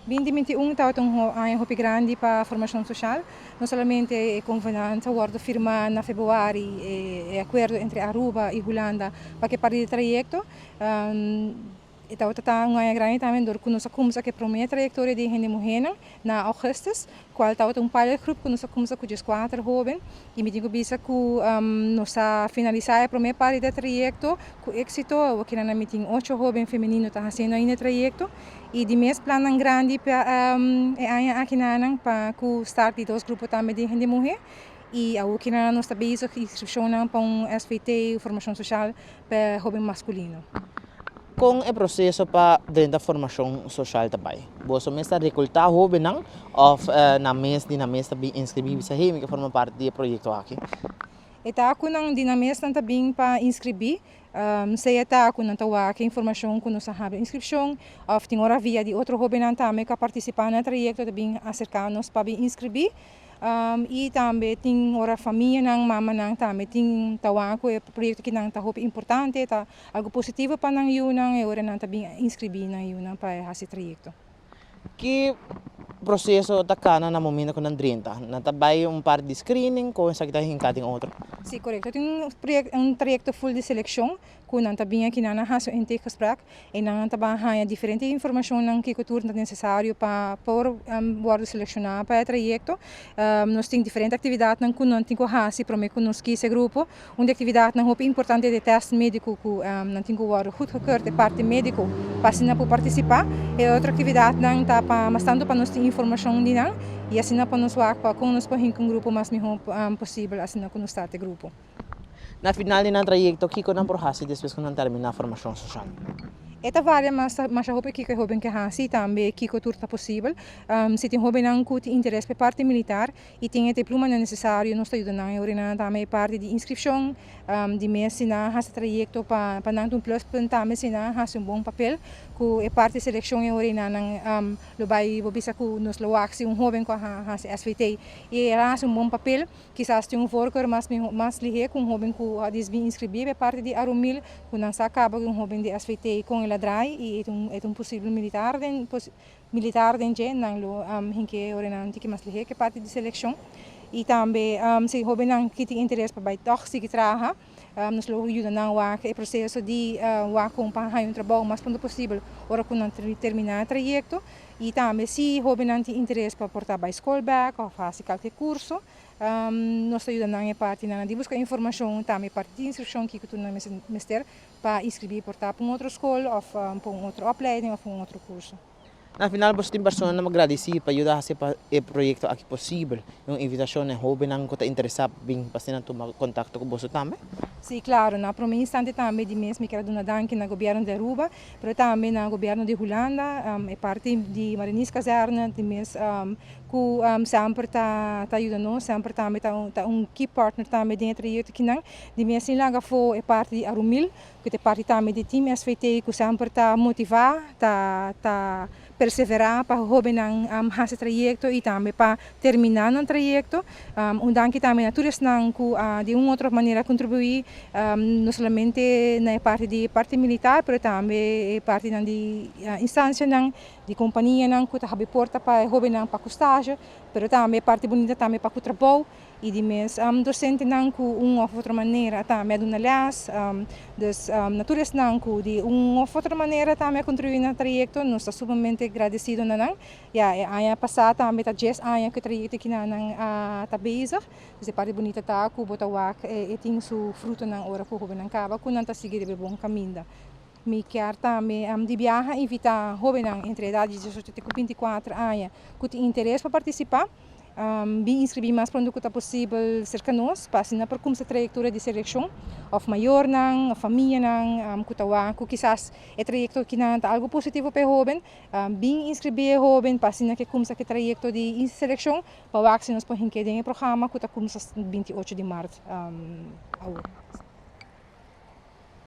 2021 tabata un aña hopi grandi pa formacion social. No solamente e convenant a wordo firma na februari, e acuerdo entre Aruba y Hulanda pa cu e parti di trayecto. E tabata ta un aña grandi tambe dor cu nos a cuminsa cu e prome trayectoria di hende muhernan na augustus, cual tabata un pilot groep cu nos a cuminsa cu 14 hoben, y mi tin cu bisa cu nos a finalisa e prome parti di e trayecto cu exito. Awor kinan mi tin ocho hoben femenino ta haciendo ainda e trayecto y di mes plannan grandi pa e aña akinan pa cu start di dos grupo tambe di hende muher, y awor kinan nos ta bezig inscripcionnan pa un SVT, formacion social pa hoben masculino. Con e proceso pa drenta formacion social ta bay? Boso mes ta recluta hobennan of nan mes di nan mes ta bin inscribi, bisa: "Hey, mi ke forma parti di e proyecto aki"? E ta cu nan di nan mes nan ta bin pa inscribi, sea ta cu nan ta wak informacion cu nos a habri inscripcion of tin ora via di otro hobennan tambe cu a participa na e trayecto ta bin acerca nos pa bin inscribi. Y tambe tin ora famianan, mamanan tambe tin ta wak cu e proyecto akinan ta hopi importante, ta algo positivo pa nan yiunan, e ora nan ta bin inscribi nan yiunan pa haci trayecto. Ki proceso ta cana na momento cu nan drenta? Nan ta bay un parti di screening, con esaki ta hinca den otro? Si, correcto. Tin un trayecto full di seleccion cu nan ta bin aki nan haci un intakegesprek y nan ta bay haya diferente informacionnan kico tur ta necesario pa por wordo selecciona pa e trayecto. Nos tin diferente actividadnan cu nan tin cu haci prome cu nos kies e grupo. Un di actividadnan hopi importante ta e test medico cu nan tin cu wordo goedgekeurd, e parti medico, pa asina por participa. E otro actividadnan ta pa mas tanto pa nos tin informacion di nan y asina pa nos wak pa con nos por hinca un grupo mas miho posibel asina cu nos start e grupo. Na final di nan trayecto, kico nan por haci despues cu nan termina formacion social? E ta varia mas hopi kico e hoben ke haci, tambe kico tur ta posibel. Si tin hobennan cu tin interes pa e parti militar y tin e diplomanan necesario, nos ta yuda nan e ora nan tambe e parti di inscripcion, di mes si nan haci trayecto pa nan ta un pluspunt tambe si nan haci un bon papel cu e parti di seleccion, e ora nan lo bay bo bisa cu nos lo wak si un hoben cu a haci SVT y el a haci un bon papel, kisas tin un voorkeur mas miho, mas lihe cu un hoben cu a bin inscribi pa e parti di Arumil, cu nan sa caba cu un hoben di SVT con el a draai y e ta un posibel militar den dje, nan lo hinke ora nan tiki mas lihe cu e parti di seleccion. Y tambe si hobennan cu tin interes pa bay toch sigui traha, nos lo yuda nan wak e proceso di wak con pa haya un trabou mas pronto posibel ora cu nan termina e trayecto. Y tambe si hobennan tin interes pa por ta bay scol bek of haci cualkier curso, nos ta yuda nan e partinan di busca informacion, tambe parti di instruccion kico tur nan mester pa inscribi por ta pa un otro scol of pa un otro opleiding of un otro curso. Na final, boso tin personanan gradici pa yuda haci pa e proyecto aki posibel. Un invitacion na hobennan cu ta interesa bin pa asina tuma contacto cu boso tambe? Si, claro. Na prome instante tambe di mes mi kier duna danki na gobierno di Aruba, pero tambe na gobierno di Hulanda, e parti di Marinierskazerne, di mes cu semper ta yuda nos, semper tambe ta un key partner tambe den e trayecto akinan. Di mes sin laga afo e parti di Arumil, cu ta parti tambe di team SVT, cu semper ta motiva, ta persevera pa hobennan haci trayecto y tambe pa termina nan trayecto. Un danki tambe na tur esnan cu di un otro manera contribui, no solamente na e parti di parti militar, pero tambe e partinan di instancianan, di companianan cu ta habri porta pa hobennan pa cu stage, pero tambe parti bunita tambe pa cu trabou y di mes docentenan cu un of otro manera tambe a duna les. Dus na tur esnan cu di un of otro manera tambe a contribui na trayecto, nos ta sumamente agradecido na nan. Ja, e aña pasa tambe ta 10 aña cu e trayecto akinan ta bezig. Dus e parti bunita ta cu bo ta wak e tin su frutonan ora cu hobennan caba cu nan ta sigui riba e bon caminda. Mi kier tambe di biaha invita hobennan entre edad di 18 te 24 aña cu tin interes pa participa, bin inscribi mas pronto cu ta posibel cerca nos, pa asina por cuminsa trayectoria di seleccion, of mayornan, of famianan cu ta wak cu kisas e trayecto akinan ta algo positivo pa e hoben, bin inscribi e hoben pa asina cu cuminsa e trayecto di seleccion pa wak si nos por hinke den e programa cu ta cuminsa 28 di maart awor.